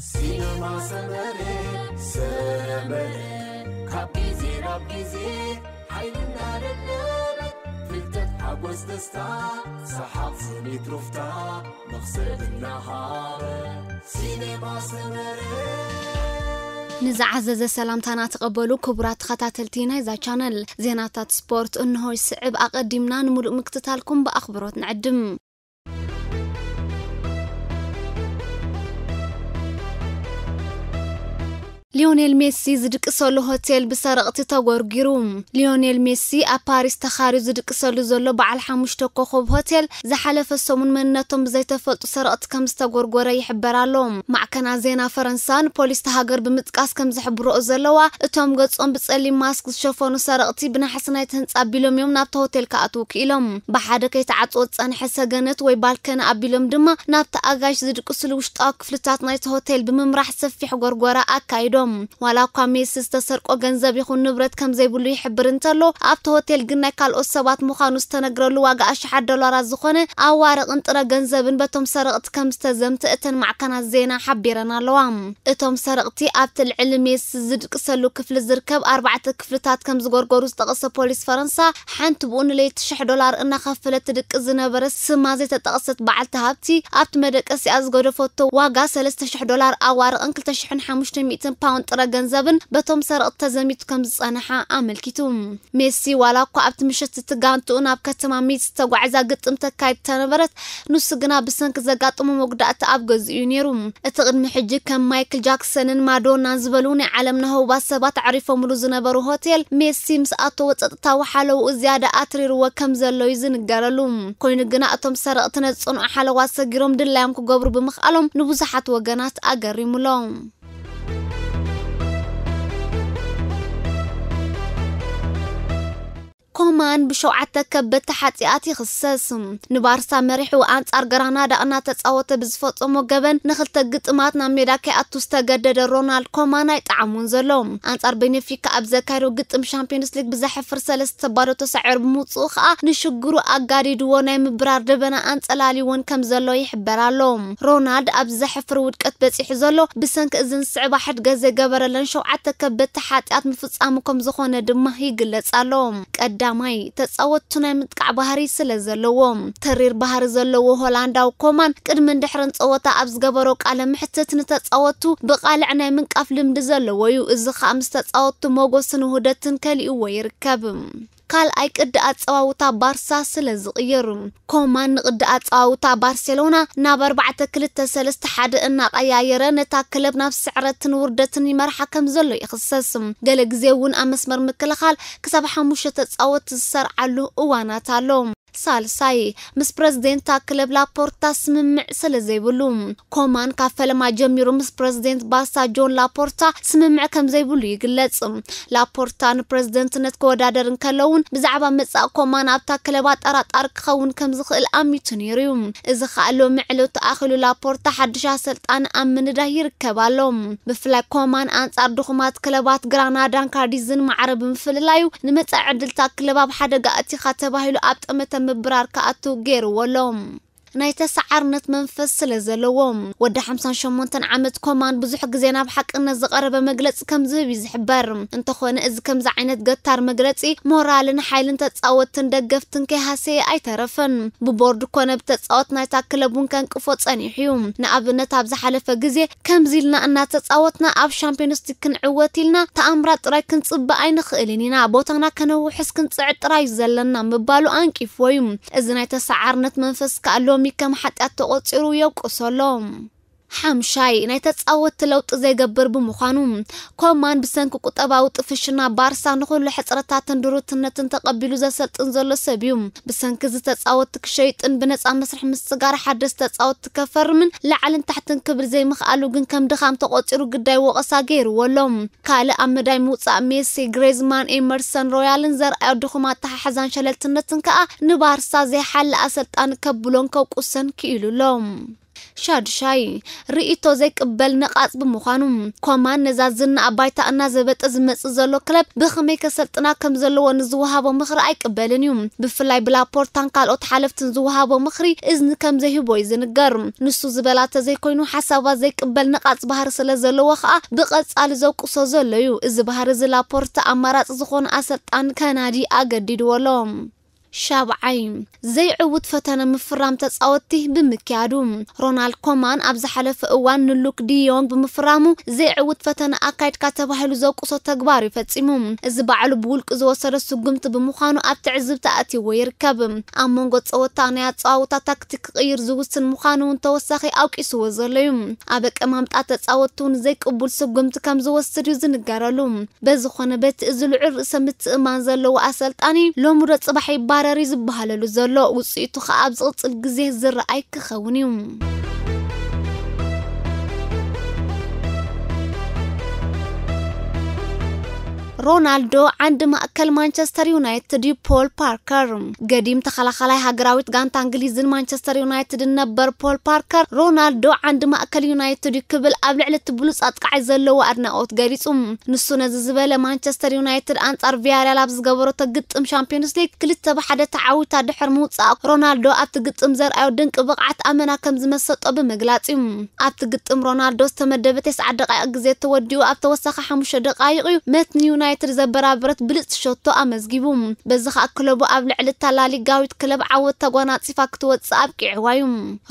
ሲነማ ሰመረ ሰመረ ካብ ግዜ ናብ ግዜ ሓይልና ለበለበ ፍልጠት ሓጎስ ደስታ ሰሓቕ ስኒት ሩፍታ መኽሰብ እናሃበ ሲነማ ሰመረ። ንዝዓዘዘ ሰላምታና ተቐበሉ ክቡራት ተኸታተልቲ ናይዛ ቻነል። ዜናታት ስፖርት እንሆ ይስዕብ። ኣቐዲምና ንምሉእ ምክትታልኩም ብኣኽብሮት ንዕድም። ሊዮኔል ሜሲ ዝድቅሰሉ ሆቴል ብሰረቕቲ ተጎርጊሩ። ሊዮኔል ሜሲ ኣብ ፓሪስ ተኻርዩ ዝድቅሰሉ ዘሎ በዓል ሓሙሽተ ኮኸብ ሆቴል ዝሓለፈ ሰሙን መንነቶም ብዘይተፈልጡ ሰረቕቲ ከም ዝተጎርጎረ ይሕበር ኣሎ። ማዕከናት ዜና ፈረንሳ ንፖሊስ እታ ሃገር ብምጥቃስ ከም ዝሕብርኦ ዘለዋ፣ እቶም ገጾም ብጸሊም ማስክ ዝሸፈኑ ሰረቕቲ ብናሕሲ ናይቲ ህንጻ ኣቢሎም እዮም ናብቲ ሆቴል ክኣትዉ ክኢሎም። ብሓደ ከይተዓጽወ ዝጸንሐ ሰገነት ወይ ባልከኒ ኣቢሎም ድማ ናብቲ ኣጋይሽ ዝድቅስሉ ውሽጣዊ ክፍልታት ናይቲ ሆቴል ብምምራሕ ሰፊሕ ጎርጎራ ኣካይዶም። ዋላ እኳ ሜሲ ዝተሰርቆ ገንዘብ ይኹን ንብረት ከም ዘይብሉ ይሕብር እንተሎ፣ ኣብቲ ሆቴል ግን ናይ ካልኦት ሰባት ምዃኑ ዝተነግረሉ ዋጋ ኣሽሓት ዶላራት ዝኾነ ኣዋርቕን ጥረ ገንዘብን በቶም ሰረቕቲ ከም ዝተዘምተ እተን ማዕከናት ዜና ሓቢረን ኣለዋ። እቶም ሰረቕቲ ኣብቲ ልዕሊ ሜሲ ዝድቅሰሉ ክፍሊ ዝርከብ ኣርባዕተ ክፍልታት ከም ዝጎርጎሩ ዝጠቐሰ ፖሊስ ፈረንሳ፣ ሓንቲ ብኡ ንለይቲ ሽሕ ዶላር እናኸፈለት ትድቅስ ዝነበረት ስማ ዘይተጠቕሰት በዓልቲ ሃብቲ ኣብቲ መደቀሲኣ ዝገደፈቶ ዋጋ ሰለስተ ሽሕ ዶላር ኣዋርቕን ክልተ ሽሕን ሓሙሽተ ሚእትን ፓውንድ ጥረ ገንዘብን በቶም ሰረቕቲ ተዘሚቱ ከም ዝጸንሓ ኣመልኪቱ። ሜሲ ዋላ እኳ ኣብቲ ምሸት እቲ ጋንትኡ ናብ ከተማ ሚድስ ዝተጓዕዛ ግጥም ተካይድ ተነበረት፣ ንሱ ግና ብሰንኪ ዘጋጠሞ መጉዳእቲ ኣብ ገዝኡ እዩ ነይሩ። እቲ ቅድሚ ሕጂ ከም ማይክል ጃክሰንን ማዶናን ዝበሉ ናይ ዓለምና ህቡባት ሰባት ኣዕሪፎምሉ ዝነበሩ ሆቴል፣ ሜሲ ምስ ኣተወ ጸጥታዊ ሓለውኡ ዝያዳ ኣትሪርዎ ከም ዘሎ እዩ ዝንገረሉ። ኮይኑ ግና እቶም ሰረቕቲ ነቲ ጽኑዕ ሓለዋ ሰጊሮም ድላዮም ክገብሩ ብምኽኣሎም ንብዙሓት ወገናት ኣገሪሙሎም። ኮማን ብሸውዓተ ከበድቲ ሓጢኣት ይኽሰስ። ንባርሳ መሪሑ ኣንጻር ግራናዳ እናተጻወተ ብዝፈጸሞ ገበን ንኽልተ ግጥማት ናብ ሜዳ ከይኣቱ ዝተገደደ ሮናልድ ኮማን ኣይጠዓሞን ዘሎ። ኣንጻር ቤኔፊካ ኣብ ዘካየዶ ግጥም ሻምፒዮንስ ሊግ ብዘሕፍር ሰለስተ ባዶ ተሳዒሩ ብምውጽኡ ከኣ ንሽግሩ ኣጋዲድዎ ናይ ምብራር ደበና ኣንጸላልዎን ከም ዘሎ ይሕበር ኣሎ። ሮናልድ ኣብ ዘሕፍር ውድቀት በጺሑ ዘሎ ብሰንኪ እዘን ዝስዕባ ሕድገት ዘይገበረለን ሸውዓተ ከበድቲ ሓጢኣት ምፍጻሙ ከም ዝኾነ ድማ ይግለጽ ኣሎ። ቀዳማይ፣ ተጻወትቱ ናይ ምጥቃዕ ባህሪ ስለ ዘለዎም። ተሪር ባህሪ ዘለዎ ሆላንዳዊ ኮማን ቅድምን ድሕርን ጸወታ ኣብ ዝገበሮ ቃለ ምሕትት ንተጻወትቱ ብቓልዕ ናይ ምንቃፍ ልምዲ ዘለዎ እዩ። እዚ ኸኣ ምስ ተጻወትቱ ሞጎስን ውህደትን ከሊእዎ ይርከብ። ካልኣይ፣ ቅዲ ኣጸዋውታ ባርሳ ስለ ዝቕይር። ኮማን ንቅዲ ኣጸዋውታ ባርሴሎና ናብ ኣርባዕተ ክልተ ሰለስተ ሓደ እናቐያየረ ነታ ክለብ ናብ ስዕረትን ውርደትን ይመርሓ ከም ዘሎ ይኽሰስ። ገለ ግዜ እውን ኣብ መስመር ምክልኻል ክሳብ ሓሙሽተ ተጻወትቲ ዝሰርዓሉ እዋናት ኣሎ። ሳልሳይ፣ ምስ ፕረዚደንት እታ ክለብ ላፖርታ ስምምዕ ስለ ዘይብሉ። ኮማን ካብ ፈለማ ጀሚሩ ምስ ፕረዚደንት ባርሳ ጆን ላፖርታ ስምምዕ ከም ዘይብሉ ይግለጽ። ላፖርታ ንፕረዚደንትነት ክወዳደር እንከሎ እውን ብዛዕባ መጻእ ኮማን ኣብታ ክለብ ኣጠራጣሪ ክኸውን ከም ዝኽእል ኣሚቱ ነይሩ እዩ። እዚ ኸኣ ሎሚ ዕለት ተኣኺሉ ላፖርታ ሓድሽ ኣሰልጣኒ ኣብ ምንዳይ ይርከብ ኣሎ። ብፍላይ ኮማን ኣንጻር ድኹማት ክለባት ግራናዳን ካዲዝን ማዕረ ብምፍልላዩ ንመጻኢ ዕድልታ ክለብ ኣብ ሓደጋ ኣቲኻ ተባሂሉ ኣብ ጠመተ ምብራር ክኣቱ ገይርዎ ኣሎ። ናይ ተሰዓርነት መንፈስ ስለ ዘለዎ። ወዲ ሓምሳን ሸሞንተን ዓመት ኮማን ብዙሕ ግዜ ናብ ሓቅነት ዝቐረበ መግለጺ ከም ዝህብ እዩ ዝሕበር። እንተኾነ እዚ ከምዚ ዓይነት ገታር መግለጺ ሞራልን ሓይልን ተጻወትን ደገፍትን ከይሃሰየ ኣይተረፈን። ብቦርድ ኮነ ብተጻወት ናይታ ክለብ እውን ከንቅፎ ጸኒሑ እዩ። ንኣብነት ኣብ ዝሓለፈ ግዜ ከምዚ ኢልና እናተጻወትና ኣብ ሻምፒዮንስ ሊግ ክንዕወት ኢልና ተኣምራት ጥራይ ክንጽበ ኣይንኽእልን ኢና። ቦታና ከነውሕስ ክንጽዕት ጥራይ እዩ ዘለና ምባሉ ኣንቂፍዎ እዩ። እዚ ናይ ተሰዓርነት መንፈስ ከኣ ሎሚ ከም ሓጢኣት ተቖጺሩ የውቅሶ ኣሎ። ሓምሻይ፣ ናይ ተጻወትቲ ለውጢ ዘይገብር ብምዃኑ። ኮማን ብሰንኪ ቁጠባዊ ጥፍሽና ባርሳ ንኹሉ ሕጽረታትን ድሩትነትን ተቐቢሉ ዘሰልጥን ዘሎ ሰብ እዩ። ብሰንኪ እዚ ተጻወትቲ ክሸይጥን ብነጻ መስርሕ ምስጋር ሓደስ ተጻወትቲ ከፈርምን ላዕልን ታሕትን ክብል ዘይምኽኣሉ ግን ከም ድኻም ተቖጺሩ ግዳይ ወቐሳ ገይርዎ ኣሎ። ካልእ ኣብ መዳይ ምውጻእ ሜሲ፣ ግሬዝማን፣ ኤመርሰን ሮያልን ዘርኣዮ ድኹም ኣተሓሕዛን ሸለልትነትን ከኣ ንባርሳ ዘይሓሊ ኣሰልጣኒ ከብሎን ከውቁሰን ክኢሉ ኣሎ። ሻዱሻይ፣ ርእይቶ ዘይቅበል ነቓጽ ብምዃኑ፣ ኮማን ነዛ ዝና ኣብ ባይታ እናዘበጠ ዝመጽእ ዘሎ ክለብ ብኸመይ ከሰልጥና ከም ዘለዎ ንዝወሃቦ ምኽሪ ኣይቅበልን እዩ። ብፍላይ ብላፖርታን ካልኦት ሓለፍትን ዝወሃቦ ምኽሪ እዝኒ ከም ዘይህቦ እዩ ዝንገር። ንሱ ዝበላ ተዘይኮይኑ፣ ሓሳባት ዘይቅበል ነቓጽ ባህሪ ስለ ዘለዎ ኸኣ ብቐጻሊ ዘውቅሶ ዘሎ እዩ። እዚ ባህሪ እዚ ላፖርታ ኣማራጺ ዝኾነ ኣሰልጣኒ ከናዲ ኣገዲድዎ ኣሎ። ሻብዓይ፣ ዘይዕውት ፈተነ ምፍራም ተጻወትቲ ብምክያዱ። ሮናልድ ኮማን ኣብ ዝሓለፈ እዋን ንሉክ ዲ ዮንግ ብምፍራሙ ዘይዕውት ፈተነ ኣካይድካ ተባሂሉ ዘውቅሶ ተግባር እዩ ፈጺሙ። እዚ ባዕሉ ብውልቂ ዝወሰዶ ስጉምቲ ብምዃኑ ኣብ ትዕዝብቲ ኣእትይዎ ይርከብ። ኣብ መንጎ ጸወታ ናይ ኣጸዋውታ ታክቲክ ክቕይር ዝውስን ምዃኑ እውን ተወሳኺ ኣውቂስዎ ዘሎ እዩ። ኣብ ኣቀማምጣ ተጻወትቲ እውን ዘይቅቡል ስጉምቲ ከም ዝወስድ እዩ ዝንገረሉ። በዝኾነ በቲ እዚ ልዑል ርእሰ ምትእምማን ዘለዎ ኣሰልጣኒ ሎሚ ዶ ጽባሕ ይባረር እዩ ዝበሃለሉ ዘሎ። ውጽኢቱ ኸኣ ኣብ ዝቕጽል ግዜ ዝረኣይ ክኸውን እዩ። ሮናልዶ ዓንዲ ማእከል ማንቸስተር ዩናይትድ እዩ። ፖል ፓርከር። ገዲም ተኸላኻላይ ሃገራዊት ጋንታ እንግሊዝን ማንቸስተር ዩናይትድን ነበር ፖል ፓርከር፣ ሮናልዶ ዓንዲ ማእከል ዩናይትድ እዩ ክብል ኣብ ልዕሊ እቲ ብሉጽ ኣጥቃዓይ ዘለዎ ኣድናቖት ገሊጹ። ንሱ ነዚ ዝበለ፣ ማንቸስተር ዩናይትድ ኣንጻር ቪያሪያል ኣብ ዝገበረቶ ግጥም ሻምፒዮንስ ሊግ ክልተ ብሓደ ተዓዊታ ድሕሪ ምውጻእ፣ ሮናልዶ ኣብቲ ግጥም ዘርኣዮ ድንቂ ብቕዓት ኣመና ከም ዝመሰጦ ብምግላጽ እዩ። ኣብቲ ግጥም ሮናልዶ ዝተመደበ ተስዓ ደቓይቕ ግዜ ተወዲኡ ኣብ ተወሳኺ ሓሙሽተ ደቓይቕ እዩ መትኒ ዩናይትድ ዘበራበረት ብልጽቲ ሸቶ ኣመዝጊቡ። በዚ ኸኣ ክለቡ ኣብ ልዕሊ እታ ላሊጋዊት ክለብ ዓወት ተጓናጺፋ ክትወጽእ ኣብቂዕዋ እዩ።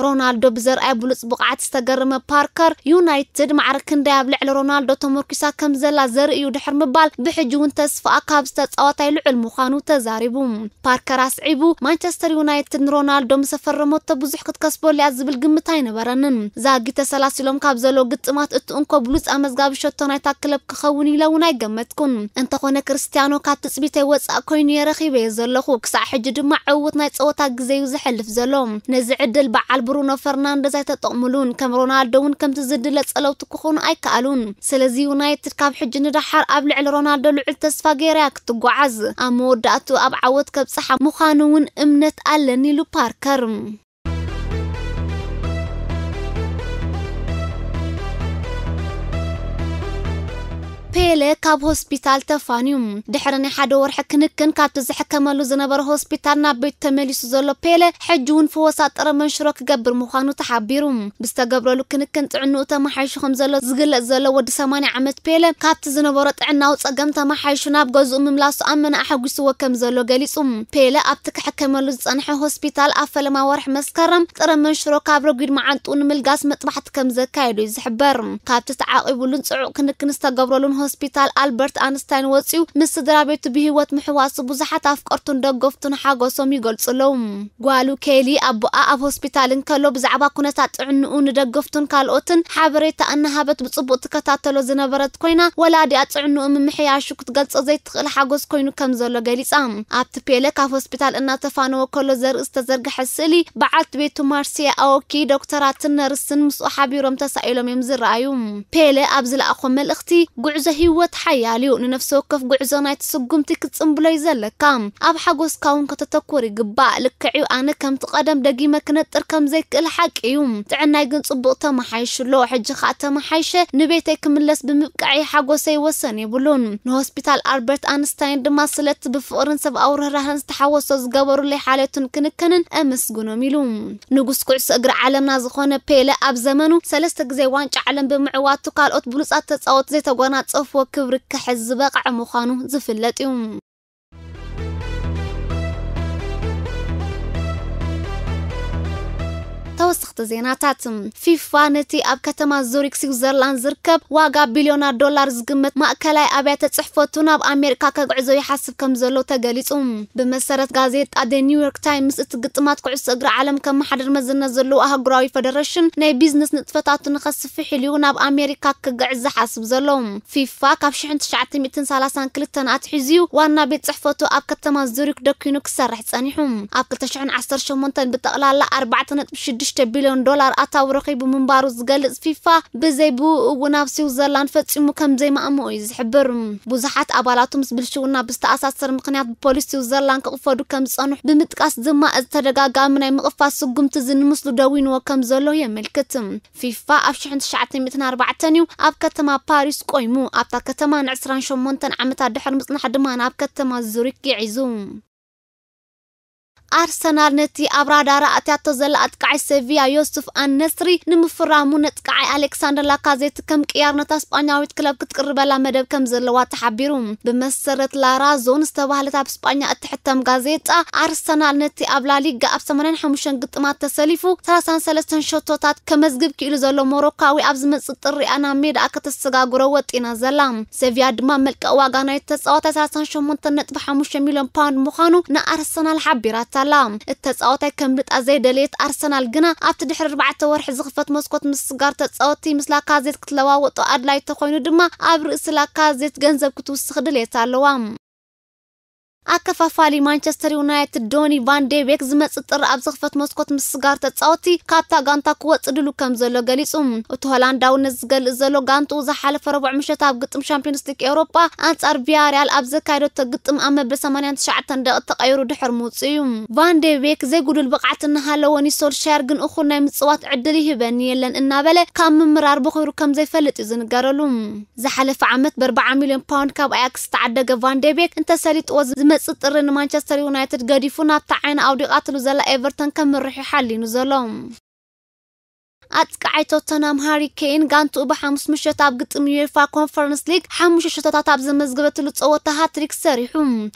ሮናልዶ ብዘርኣዮ ብሉጽ ብቕዓት ዝተገረመ ፓርከር፣ ዩናይትድ ማዕረ ክንደይ ኣብ ልዕሊ ሮናልዶ ተመርኪሳ ከም ዘላ ዘርኢ እዩ ድሕሪ ምባል፣ ብሕጂ እውን ተስፋኣ ካብዚ ተጻዋታይ ልዑል ምዃኑ ተዛሪቡ። ፓርከር ኣስዒቡ፣ ማንቸስተር ዩናይትድ ንሮናልዶ ምስ ኣፈረመቶ ብዙሕ ክትከስበሉ እያ ዝብል ግምት ኣይነበረንን። ዛጊ ተሰላሲሎም ካብ ዘለዉ ግጥማት እቲ እንኮ ብሉጽ ኣመዝጋቢ ሸቶ ናይታ ክለብ ክኸውን ኢለ እውን ኣይገመትኩን። እንተኾነ ክርስትያኖ ካብ ትጽቢተይ ወጻእ ኮይኑ እየ ረኺበዮ ዘለኹ። ክሳዕ ሕጂ ድማ ዕዉት ናይ ጸወታ ግዜ እዩ ዘሕልፍ ዘሎ። ነዚ ዕድል በዓል ብሩኖ ፈርናንደዝ ኣይተጠቕሙሉን። ከም ሮናልዶ እውን ከምቲ ዝድለ ጸለውቲ ክኾኑ ኣይከኣሉን። ስለዚ ዩናይትድ ካብ ሕጂ ንደሓር ኣብ ልዕሊ ሮናልዶ ልዑል ተስፋ ገይራ እያ ክትጓዓዝ። ኣብ መወዳእትኡ ኣብ ዓወት ከብጽሓ ምዃኑ እውን እምነት ኣለኒ ኢሉ ፓርከር። ፔለ ካብ ሆስፒታል ተፋንዩ። ድሕሪ ናይ ሓደ ወርሒ ክንክን ካብቲ ዝሕከመሉ ዝነበረ ሆስፒታል ናብ ቤቱ ተመሊሱ ዘሎ ፔለ፣ ሕጂ እውን ፈወሳ ጥረ መንሽሮ ክገብር ምዃኑ ተሓቢሩ። ብዝተገብረሉ ክንክን ጥዕንኡ ተመሓይሹ ከም ዘሎ ዝግለጽ ዘሎ ወዲ ሰማንያ ዓመት ፔለ፣ ካብቲ ዝነበሮ ጥዕናዊ ጸገም ተመሓይሹ ናብ ገዝኡ ምምላሱ ኣመና ኣሐጒስዎ ከም ዘሎ ገሊጹ። ፔለ ኣብቲ ክሕከመሉ ዝጸንሐ ሆስፒታል ኣብ ፈለማ ወርሒ መስከረም ጥረ መንሽሮ ካብ ረጒድ መዓንጥኡ ንምልጋስ መጥባሕቲ ከም ዘካየዱ እዩ ዝሕበር። ካብቲ ተዓቂቡሉን ጽዑቕ ክንክን ዝተገብረሉን ሆስፒታል ኣልበርት ኣንስታይን ወጺኡ ምስ ስድራ ቤቱ ብህይወት ምሕዋሱ ብዙሓት ኣፍቀርቱን ደገፍቱን ሓጎሶም ይገልጹ ኣለዉ። ጓሉ ኬሊ ኣቦኣ ኣብ ሆስፒታል እንከሎ ብዛዕባ ኩነታት ጥዕንኡ ንደገፍቱን ካልኦትን ሓበሬታ እናሃበት ብጽቡቕ ትከታተሎ ዝነበረት ኮይና፣ ወላዲኣ ጥዕንኡ ምምሕያሹ ክትገልጾ ዘይትኽእል ሓጎስ ኮይኑ ከም ዘሎ ገሊጻ። ኣብቲ ፔለ ካብ ሆስፒታል እናተፋነወ ከሎ ዘርኢ ዝተዘርግሐ ስእሊ፣ በዓልቲ ቤቱ ማርሲያ ኣኦኪ፣ ዶክተራትን ነርስን ምስኡ ሓቢሮም ተሳኢሎም እዮም ዝረኣዩ። ፔለ ኣብ ዝለኣኾ መልእኽቲ፣ "ጉዕዞ ህይወት ሓያል እዩ። ንነፍሲ ወከፍ ጉዕዞ ናይቲ ስጉምቲ ክትጽንብሎ እዩ ዘለካ። ኣብ ሓጎስካ እውን ከተተኩር ይግባእ። ልክዕ እዩ፣ ኣነ ከምቲ ቀደም ደጊመ ክነጥር ከም ዘይክእል ሓቂ እዩ። ጥዕናይ ግን ጽቡቕ ተመሓይሹ ኣሎ። ሕጂ ኸኣ ተመሓይሸ ንቤተይ ክምለስ ብምብቃዐይ ሓጎሰይ ወሰን የብሉን። ንሆስፒታል ኣልበርት ኣንስታይን ድማ ስለቲ ብፍቕርን ሰብኣዊ ርህራህን ዝተሓወሶ ዝገበሩለይ ሓልዮትን ክንክንን ኣመስግኖም" ኢሉ። ንጉስ ኩዕሶ እግሪ ዓለምና ዝኾነ ፔለ ኣብ ዘመኑ ሰለስተ ግዜ ዋንጫ ዓለም ብምዕዋቱ ካልኦት ብሉጻት ተጻወትቲ ዘይተጎናጸፍዎ ክብሪ ክሕዝ ዝበቕዐ ምዃኑ ዝፍለጥ እዩ። ተወሰኽቲ ዜናታት። ፊፋ ነቲ ኣብ ከተማ ዙሪክ ስዊዘርላንድ ዝርከብ ዋጋ ቢልዮናት ዶላር ዝግመት ማእከላይ ኣብያተ ጽሕፈቱ ናብ ኣሜሪካ ከግዕዞ ይሓስብ ከም ዘሎ ተገሊጹ። ብመሰረት ጋዜጣ ደ ኒውዮርክ ታይምስ፣ እቲ ግጥማት ኩዕሶ እግሪ ዓለም ከመሓድር መዝነት ዘለዎ ኣህጉራዊ ፈደረሽን ናይ ቢዝነስ ንጥፈታቱ ንኸስፍሕ ኢሉ ናብ ኣሜሪካ ክግዕዝ ዝሓስብ ዘሎ። ፊፋ ካብ ሽሕን ትሽዓተ ሚእትን ሰላሳን ክልተን ኣትሒዙ ዋና ቤት ጽሕፈቱ ኣብ ከተማ ዙሪክ ደኪኑ ክሰርሕ ጸኒሑ። ኣብ ክልተ ሽሕን ዓሰርተ ሸሞንተን ብጠቕላላ ኣርባዕተ ነጥቢ ሽዱሽተ ቢልዮን ዶላር ኣታዊ ረኺቡ ምንባሩ ዝገልጽ ፊፋ፣ ብዘይ ብኡ እውን ኣብ ስዊዘርላንድ ፈጺሙ ከም ዘይማእምኡ እዩ ዝሕብር። ብዙሓት ኣባላቱ ምስ ብልሽውና ብዝተኣሳሰር ምኽንያት ብፖሊስ ስዊዘርላንድ ክቕፈዱ ከም ዝጸንሑ ብምጥቃስ ድማ፣ እዚ ተደጋጋሚ ናይ ምቕፋት ስጉምቲ እዚ ንምስሉ ደዊንዎ ከም ዘሎ የመልክት። ፊፋ ኣብ ሽሕን ትሽዓተ ሚእትን ኣርባዕተን እዩ ኣብ ከተማ ፓሪስ ቆይሙ። ኣብታ ከተማ ንዕስራን ሸሞንተን ዓመታት ድሕሪ ምጽናሕ ድማ ናብ ከተማ ዙሪክ ግዒዙ። ኣርሰናል ነቲ ኣብ ራዳራ ኣእትያቶ ዘላ ኣጥቃዓይ ሰቪያ ዮሱፍ ኣን ነስሪ ንምፍራሙ ነጥቃዓይ ኣሌክሳንደር ላካዜት ከም ቅያር ነታ ስጳኛዊት ክለብ ክትቅርበላ መደብ ከም ዘለዋ ተሓቢሩ። ብመሰረት ላራዞን ዝተባህለት ኣብ ስጳኛ እትሕተም ጋዜጣ፣ ኣርሰናል ነቲ ኣብ ላሊጋ ኣብ ሰማንያን ሓሙሽተን ግጥማት ተሰሊፉ ሰላሳን ሰለስተን ሸቶታት ከመዝግብ ክኢሉ ዘሎ ሞሮካዊ ኣብ ዝመጽእ ጥሪ ናብ ሜዳ ከተሰጋግሮ ወጢና ዘላ። ሰቪያ ድማ መልቀቕ ዋጋ ናይ ተጻዋታይ ሰላሳን ሸሞንተን ነጥቢ ሓሙሽተ ሚልዮን ፓውንድ ምዃኑ ንኣርሰናል ሓቢራታ ኣላ። እቲ ተጻዋታይ ከምልጣ ዘይደለየት ኣርሰናል ግና ኣብቲ ድሕሪ ኣርባዕተ ወርሒ ዝኽፈት መስኮት ምስጋር ተጻወትቲ ምስ ላካዜት ክትለዋወጦ ኣድላይ ተኾይኑ ድማ ኣብ ርእሲ ላካዜት ገንዘብ ክትውስኽ ድልየት ኣለዋ። ኣከፋፋሊ ማንቸስተር ዩናይትድ ዶኒ ቫን ዴ ቤክ ዝመጽእ ጥሪ ኣብ ዝኽፈት መስኮት ምስጋር ተጻወትቲ ካብታ ጋንታ ክወጽእ ድሉ ከም ዘሎ ገሊጹ። እቲ ሆላንዳዊ ነዚ ዝገልጽ ዘሎ ጋንትኡ ዝሓለፈ ረቡዕ ምሸት ኣብ ግጥም ሻምፒዮንስ ሊግ ኤውሮጳ ኣንጻር ቪያሪያል ኣብ ዘካየደቶ ግጥም ኣብ መበል ሰማንያን ትሽዓተን ደቂቕ ተቐይሩ ድሕሪ ምውጽኡ እዩ። ቫን ዴ ቤክ ዘይጉዱል ብቕዓት እናሃለዎ፣ ኒሶልሻየር ግን እኹል ናይ ምጽዋት ዕድል ይህበኒ የለን እናበለ ካብ ምምራር ብኹሩ ከም ዘይፈልጥ እዩ ዝንገረሉ። ዝሓለፈ ዓመት ብኣርባዓ ሚልዮን ፓውንድ ካብ ኣያክስ ዝተዓደገ ቫን ዴ ቤክ እንተሰሊጥዎ፣ ዝመጽእ ጥሪ ንማንቸስተር ዩናይትድ ገዲፉ ናብታ ዓይና ኣውዲቓትሉ ዘላ ኤቨርተን ከምርሕ እዩ ሓሊኑ ዘሎ። ኣጥቃዓይ ቶተንሃም ሃሪ ኬን ጋንትኡ ብሓሙስ ምሸት ኣብ ግጥም ዩኤፋ ኮንፈረንስ ሊግ ሓሙሽተ ሸቶታት ኣብ ዘመዝገበትሉ ጸወታ ሃትሪክ ሰሪሑ።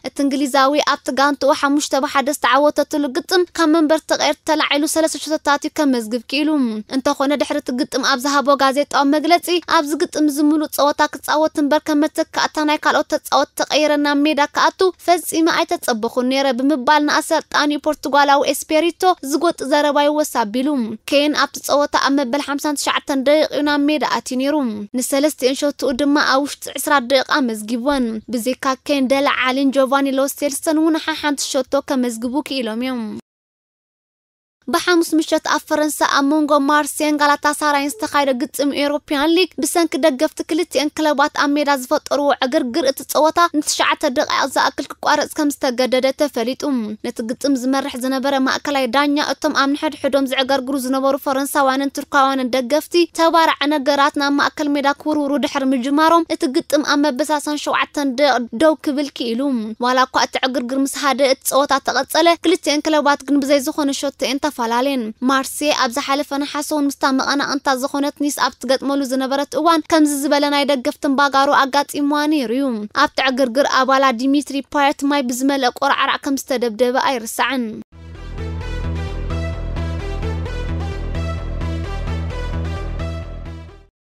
እቲ እንግሊዛዊ ኣብቲ ጋንትኡ ሓሙሽተ ብሓደ ዝተዓወተትሉ ግጥም ካብ መንበር ተቐየርቲ ተላዒሉ ሰለስተ ሸቶታት እዩ ከመዝግብ ክኢሉ። እንተኾነ ድሕሪ እቲ ግጥም ኣብ ዝሃቦ ጋዜጣዊ መግለጺ፣ ኣብዚ ግጥም እዚ ምሉእ ጸወታ ክጻወት እምበር ከም መተካእታ ናይ ካልኦት ተጻወት ተቐይረ ናብ ሜዳ ክኣቱ ፈጺመ ኣይተጸበኹን ነይረ ብምባል ንኣሰልጣኒኡ ፖርቱጋላዊ ኤስፔሪቶ ዝጎጥ ዘረባ ይወስ ኣቢሉ። ኬን ኣብቲ ጸወታ ኣብ መበል ሓምሳን ትሽዓተን ደቂቕ እዩ ናብ ሜዳ ኣትዩ ነይሩ። ንሰለስቲኦን ሸትኡ ድማ ኣብ ውሽጢ ዕስራ ደቂቕ ኣመዝጊብወን። ብዘይካ ኬን፣ ደለ ዓሊን ጆቫኒ ሎስቴልሰን እውን ሓሓንቲ ሸቶ ከመዝግቡ ክኢሎም እዮም። ብሓሙስ ምሸት ኣብ ፈረንሳ ኣብ መንጎ ማርሴን ጋላታሳራይን ዝተኻየደ ግጥም ኤውሮፕያን ሊግ ብሰንኪ ደገፍቲ ክልቲኤን ክለባት ኣብ ሜዳ ዝፈጠርዎ ዕግርግር እቲ ጸወታ ንትሽዓተ ደቂቕ ዝኣክል ክቋረጽ ከም ዝተገደደ ተፈሊጡ። ነቲ ግጥም ዝመርሕ ዝነበረ ማእከላይ ዳኛ እቶም ኣብ ንሕድሕዶም ዝዕገርግሩ ዝነበሩ ፈረንሳውያንን ቱርካውያንን ደገፍቲ ተባራዕ ነገራት ናብ ማእከል ሜዳ ክውርውሩ ድሕሪ ምጅማሮም እቲ ግጥም ኣብ መበል ሰላሳን ሸውዓተን ደቂቕ ደው ክብል ክኢሉ። ዋላ እኳ እቲ ዕግርግር ምስ ሃደ እቲ ጸወታ ተቐጸለ፣ ክልቲኤን ክለባት ግን ብዘይ ዝኾነ ሸቶ እየን ተፈላለየን። ማርሴ ኣብ ዝሓለፈ ነሓሰ እውን ምስታ መቐናቕንታ ዝኾነት ኒስ ኣብ ትገጥመሉ ዝነበረት እዋን ከምዚ ዝበለ ናይ ደገፍቲ እምባጋሮ ኣጋጢምዋ ነይሩ እዩ። ኣብቲ ዕግርግር ኣባላ ዲሚትሪ ፓየት ማይ ብዝመልአ ቆራዕራዕ ከም ዝተደብደበ ኣይርሳዕን።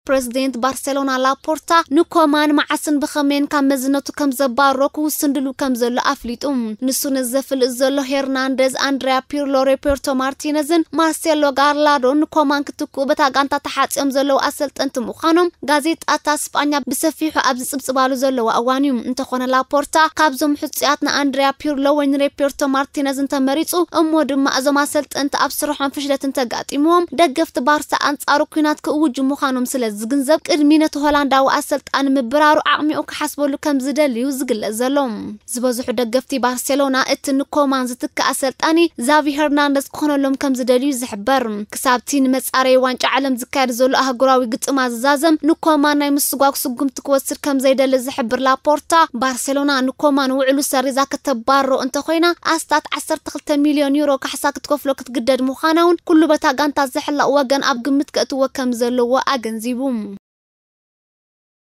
ፕረዚደንት ባርሴሎና ላፖርታ ንኮማን መዓስን ብኸመይን ካብ መዝነቱ ከም ዘባርሮ ክውስን ድሉ ከም ዘሎ ኣፍሊጡ። ንሱ ነዚ ዘፍልጥ ዘሎ ሄርናንደዝ፣ ኣንድሪያ ፒርሎ፣ ሮቤርቶ ማርቲነዝን ማርሴሎ ጋርላዶን ንኮማን ክትክኡ በታ ጋንታ ተሓጽዮም ዘለዉ ኣሰልጠንቲ ምዃኖም ጋዜጣታት ስጳኛ ብሰፊሑ ኣብ ዝጽብጽባሉ ዘለዋ እዋን እዩ። እንተኾነ ላፖርታ ካብዞም ሕጹያት ንኣንድሪያ ፒርሎ ወይ ንሮቤርቶ ማርቲነዝ እንተመሪጹ እሞ ድማ እዞም ኣሰልጠንቲ ኣብ ስርሖም ፍሽለት እንተጋጢምዎም ደገፍቲ ባርሳ ኣንጻሩ ኲናት ክእውጁ ምዃኖም ስለ ዝግንዘብ ቅድሚ ነቲ ሆላንዳዊ ኣሰልጣኒ ምብራሩ ኣቕሚዑ ክሓስበሉ ከም ዝደሊ እዩ ዝግለጽ ዘሎ። ዝበዝሑ ደገፍቲ ባርሴሎና እቲ ንኮማን ዝትክእ ኣሰልጣኒ ዛቪ ሄርናንደዝ ክኾነሎም ከም ዝደልዩ ዝሕበር። ክሳብቲ ንመጻረዪ ዋንጫ ዓለም ዝካየድ ዘሎ ኣህጉራዊ ግጥማት ዝዛዘም ንኮማን ናይ ምስጓግ ስጉምቲ ክወስድ ከም ዘይደሊ ዝሕብር ላፖርታ፣ ባርሴሎና ንኮማን ውዕሉ ሰሪዛ ከተባርሮ እንተኾይና ኣስታት ዓሰርተ ክልተ ሚልዮን ዩሮ ካሕሳ ክትከፍሎ ክትግደድ ምዃና እውን ኩሉ በታ ጋንታ ዝሕለቕ ወገን ኣብ ግምት ከእትዎ ከም ዘለዎ ኣገንዚቡ።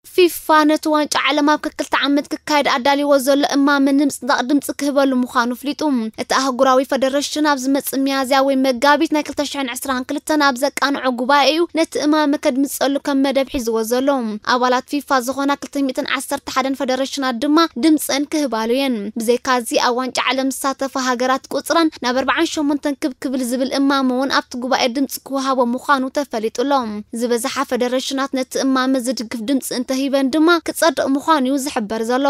ፊፋ ነቲ ዋንጫ ዓለም ኣብ ክልተ ዓመት ክካየድ ኣዳልይዎ ዘሎ እማመ ንምጽዳቕ ድምጺ ክህበሉ ምዃኑ ኣፍሊጡ። እቲ ኣህጉራዊ ፈደረሽን ኣብ ዝመጽእ ሚያዝያ ወይ መጋቢት ናይ ክልተ ሽሕን ዕስራን ክልተን ኣብ ዘቃንዖ ጉባኤ እዩ ነቲ እማመ ከድምጸሉ ከም መደብ ሒዝዎ ዘሎ። ኣባላት ፊፋ ዝኾና ክልተ ሚእትን ዓሰርተ ሓደን ፈደረሽናት ድማ ድምጸን ክህባሉ እየን። ብዘይካዚ ኣብ ዋንጫ ዓለም ዝሳተፋ ሃገራት ቁጽረን ናብ ኣርባዓን ሸሞንተን ክብ ክብል ዝብል እማመ እውን ኣብቲ ጉባኤ ድምጺ ክወሃቦ ምዃኑ ተፈሊጡ ኣሎ። ዝበዝሓ ፈደረሽናት ነቲ እማመ ዝድግፍ ድምጺ እንተሂበን ድማ ክጸድቕ ምዃኑ እዩ ዝሕበር ዘሎ።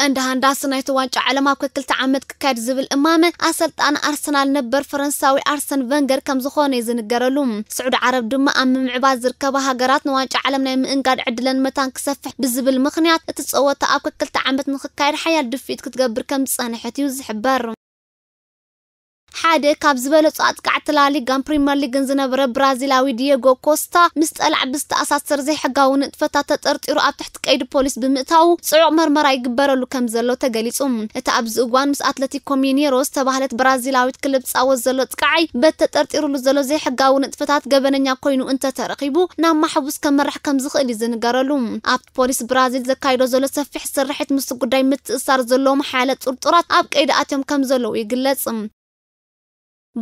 እንዳ ሃንዳስ ናይቲ ዋንጫ ዓለም ኣብ ክልተ ዓመት ክካየድ ዝብል እማመ ኣሰልጣኒ ኣርሰናል ነበር ፈረንሳዊ ኣርሰን ቨንገር ከም ዝኾነ እዩ ዝንገረሉ። ስዑዲ ዓረብ ድማ ኣብ ምምዕባል ዝርከባ ሃገራት ንዋንጫ ዓለም ናይ ምእንጋድ ዕድለን መታን ክሰፍሕ ብዝብል ምኽንያት እቲ ጸወታ ኣብ ክልተ ዓመት ንኽካየድ ሓያል ድፍኢት ክትገብር ከም ዝጸንሐት እዩ ዝሕበር። ሓደ ካብ ዝበለጹ ኣጥቃዕቲ ላሊጋን ፕሪምየር ሊግን ዝነበረ ብራዚላዊ ዲየጎ ኮስታ ምስ ጠላዕ ብዝተኣሳሰር ዘይሕጋዊ ንጥፈታት ተጠርጢሩ ኣብ ትሕቲ ቀይዲ ፖሊስ ብምእታዉ ጽዑቕ መርመራ ይግበረሉ ከም ዘሎ ተገሊጹ። እቲ ኣብዚ እዋን ምስ ኣትለቲኮ ሚኔሮ ዝተባህለት ብራዚላዊት ክለብ ዝጻወት ዘሎ ኣጥቃዓይ በቲ ተጠርጢሩሉ ዘሎ ዘይሕጋዊ ንጥፈታት ገበነኛ ኮይኑ እንተተረኺቡ ናብ ማሕቡስ ከመርሕ ከም ዝኽእል እዩ ዝንገረሉ። ኣብቲ ፖሊስ ብራዚል ዘካይዶ ዘሎ ሰፊሕ ስርሒት ምስ ጉዳይ ምትእሳር ዘለዎም ሓያለ ጥርጡራት ኣብ ቀይዲ ኣትዮም ከም ዘለዉ ይግለጽ።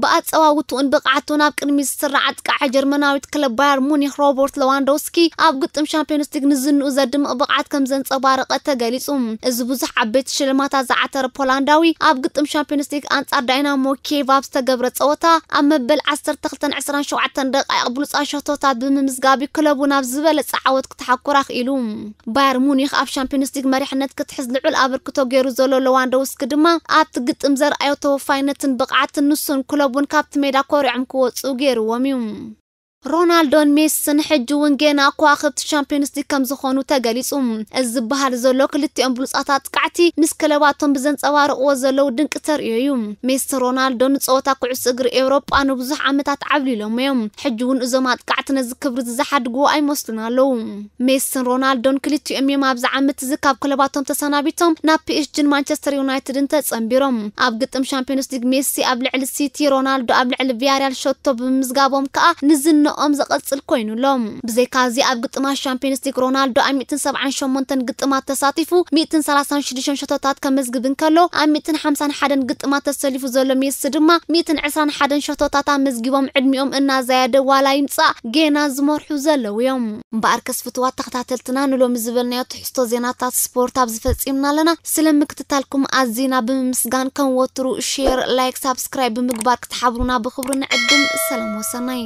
ብኣጸዋውትኡን ብቕዓቱን ኣብ ቅድሚት ዝስራዕ ኣጥቃዓይ ጀርመናዊት ክለብ ባየር ሙኒክ ሮበርት ሌዋንዶውስኪ ኣብ ግጥም ሻምፒዮንስ ሊግ ንዝንኡ ዘድምቕ ብቕዓት ከም ዘንጸባረቐ ተገሊጹ። እዚ ብዙሕ ዓበይቲ ሽልማታት ዝዓተረ ፖላንዳዊ ኣብ ግጥም ሻምፒዮንስ ሊግ ኣንጻር ዳይናሞ ኪየቭ ኣብ ዝተገብረ ጸወታ ኣብ መበል ዓሰርተ ክልተን ዕስራን ሸውዓተን ደቃይቕ ብሉጻት ሸቶታት ብምምዝጋብ እዩ ክለቡ ናብ ዝበለጸ ዓወት ክተሓኩር ኣኽኢሉ። ባየር ሙኒክ ኣብ ሻምፒዮንስ ሊግ መሪሕነት ክትሕዝ ልዑል ኣበርክቶ ገይሩ ዘሎ ሌዋንዶውስኪ ድማ ኣብቲ ግጥም ዘርኣዮ ተወፋይነትን ብቕዓትን ንሱን ክለቡን ካብቲ ሜዳ ኮሪዖም ክወጽኡ ገይርዎም እዩ። ሮናልዶን ሜስን ሕጂ እውን ገና ከዋኽብቲ ሻምፒዮንስ ሊግ ከም ዝኾኑ ተገሊጹ። እዚ ዝበሃል ዘሎ ክልቲኦም ብሉጻት ኣጥቃዕቲ ምስ ክለባቶም ብዘንጸባርቕዎ ዘለዉ ድንቂ ተርእዮ እዩ። ሜስን ሮናልዶን ንጸወታ ኩዕሶ እግሪ ኤውሮጳ ንብዙሕ ዓመታት ዓብሊሎም እዮም። ሕጂ እውን እዞም ኣጥቃዕቲ ነዚ ክብሪ ዝሓድግዎ ኣይመስሉን ኣለዉ። ሜስን ሮናልዶን ክልቲኦም እዮም ኣብዚ ዓመት እዚ ካብ ክለባቶም ተሰናቢቶም ናብ ፒኤስጂን ማንቸስተር ዩናይትድን ተጸንቢሮም። ኣብ ግጥም ሻምፒዮንስ ሊግ ሜሲ ኣብ ልዕሊ ሲቲ፣ ሮናልዶ ኣብ ልዕሊ ቪያሪያል ሸቶ ብምምዝጋቦም ከኣ ንዝንኦም ዘቐጽል ኮይኑሎም። ብዘይካዚ ኣብ ግጥማት ሻምፒዮንስ ሊግ ሮናልዶ ኣብ ሚእትን ሰብዓን ሸሞንተን ግጥማት ተሳቲፉ ሚእትን ሰላሳን ሽዱሽተን ሸቶታት ከመዝግብ እንከሎ ኣብ ሚእትን ሓምሳን ሓደን ግጥማት ተሰሊፉ ዘሎ ሜሲ ድማ ሚእትን ዕስራን ሓደን ሸቶታት ኣመዝጊቦም ዕድሚኦም እናዛየደ ዋላ ይምጻእ ገና ዝመርሑ ዘለዉ እዮም። እምበኣር ከስፍትዋት ተኸታተልትና ንሎሚ ዝበልናዮ ትሕዝቶ ዜናታት ስፖርት ኣብዚ ፈጺምና ኣለና። ስለ ምክትታልኩም ኣዚና ብምምስጋን ከም ወትሩ ሼር፣ ላይክ፣ ሳብስክራይብ ብምግባር ክትሓብሩና ብኽብሪ ንዕድም። ሰላም ወሰናይ።